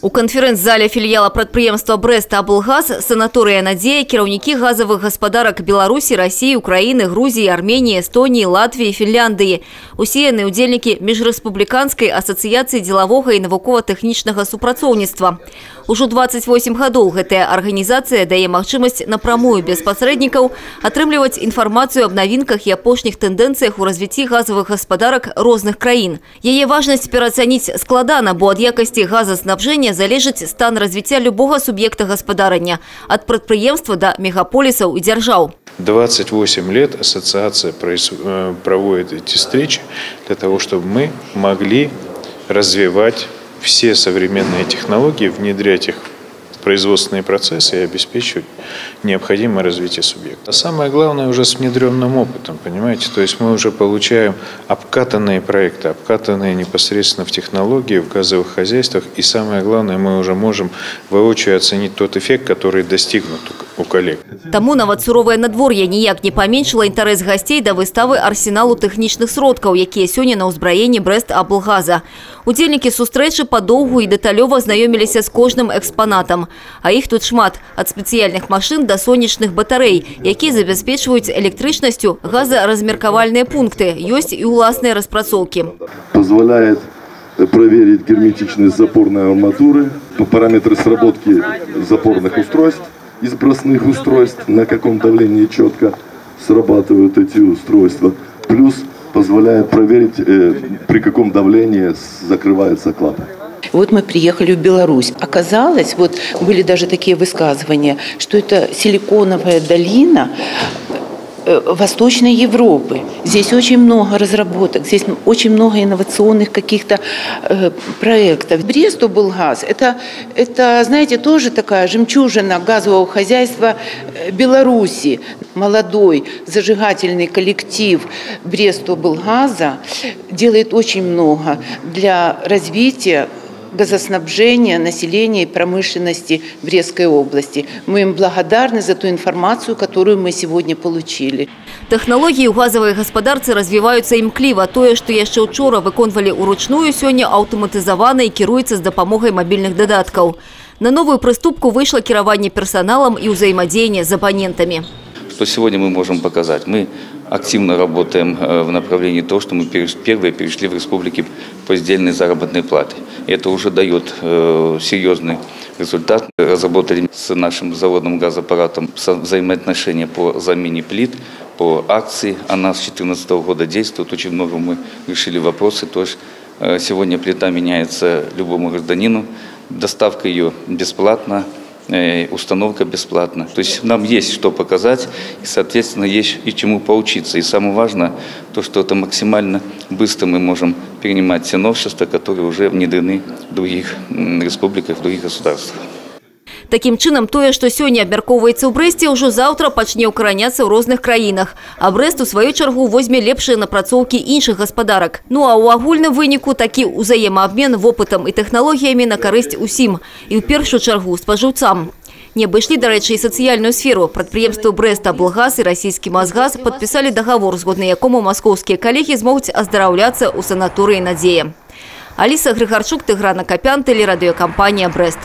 У канферэнц-зале філіяла прадпрыемства «Брэст-Аблгаз» санаторыя «Надзея» кіраўнікі газавых гаспадарак Беларусі, Расіі, Украіны, Грузіі, Арменіі, Эстоніі, Латвіі, Фінляндыі. Усе яны ўдзельнікі Міжрэспубліканскай асацыяцыі дзелавога і навукова-тэхнічнага супрацоўніцтва. Ужо 28 гадоў гэтая арганізацыя дае магчымасць напрамую без пасрэднікаў атрымліваць інфармацыю аб навінках і апошніх тэндэнцыях у развіцці газавых гаспадарак розных краін. Яе важнасць пераацаніць складана, бо ад якасці газаснабжэння залежыць стан развіцця любога суб'екта гаспадарання, ад прадпрыемства да мегаполісаў і дзяржаў. 28 лет ассоциация проводит эти встречи для того, чтобы мы могли развивать все современные технологии, внедрять их в производственные процессы и обеспечивать необходимое развитие субъекта. А самое главное уже с внедренным опытом, понимаете? То есть мы уже получаем обкатанные проекты, обкатанные непосредственно в технологии, в газовых хозяйствах. И самое главное, мы уже можем воочию оценить тот эффект, который достигнут у коллег. Таму нават суровае надвор'е ніяк не паменшыла інтарэс гасцей да выставы арсеналу тэхнічных сродкаў, якія сёння на ўзбраенні «Брэст-Аблгаза». Удзельнікі сустрэчы падоўгу і дэталёва знаёміліся з кожным экспанатам. А іх тут шмат – ад спецыяльных машын да сонечных батарэй, якія забяспечваюць электрычнасцю газаразмеркавальныя пункты. Ёсць і ўласныя распрацоўкі. Позволяет проверить герметичность запорной арматуры, параметры сработки запорных устройств и сбросных устройств, на каком давлении четко срабатывают эти устройства. Плюс позволяет проверить, при каком давлении закрывается клапан. Вот мы приехали в Беларусь. Оказалось, вот были даже такие высказывания, что это силиконовая долина Восточной Европы. Здесь очень много разработок, здесь очень много инновационных каких-то проектов. Брест-Облгаз – это, знаете, тоже такая жемчужина газового хозяйства Беларуси. Молодой зажигательный коллектив Брест-Облгаза делает очень много для развития газоснабжения населения и промышленности Брестской области. Мы им благодарны за ту информацию, которую мы сегодня получили. Тэхналогіі ў газавай гаспадарцы развіваюцца імкліва. Тое, што яшчэ учора выконвалі ўручную, сёння аўтаматызавана і кіруецца з дапамогай мабільных дадаткаў. На новую прыступку выйшла кіраванне персаналам і ўзаемадзеянне з абанентамі. Что сегодня мы можем показать? Мы активно работаем в направлении того, что мы первые перешли в республике по сдельной заработной плате. Это уже дает серьезный результат. Разработали с нашим заводом газоаппаратом взаимоотношения по замене плит, по акции. Она с 2014 года действует. Очень много мы решили вопросы. То есть сегодня плита меняется любому гражданину. Доставка ее бесплатна. Установка бесплатна. То есть нам есть что показать и, соответственно, есть и чему поучиться. И самое важное, то, что это максимально быстро мы можем перенимать те новшества, которые уже внедрены в других республиках, в других государствах. Такім чынам, тое, што сёння абмяркоўваецца ў Брэсце, ўжо заўтра пачне ўкараняцца ў розных краінах. А Брэст, у сваю чаргу, возьме лепшыя напрацоўкі іншых гаспадарак. Ну а ў агульным выніку такі ўзаемаабмен вопытам і тэхналогіямі на карысць усім. І ў першую чаргу спажыўцам. Не абышлі, дарэчы, і сацыяльную сферу. Прадпрыемствы «Брэст-Аблгаз» і расійскі «Мосгаз» падпісалі дагавор, згодна якому маскоўскія калегі змогуць аздараўляцца ў санаторыі «Надзея». Аліса Грыгарчук, Тыгран Акапян, тэлерадыёкампанія «Брэст».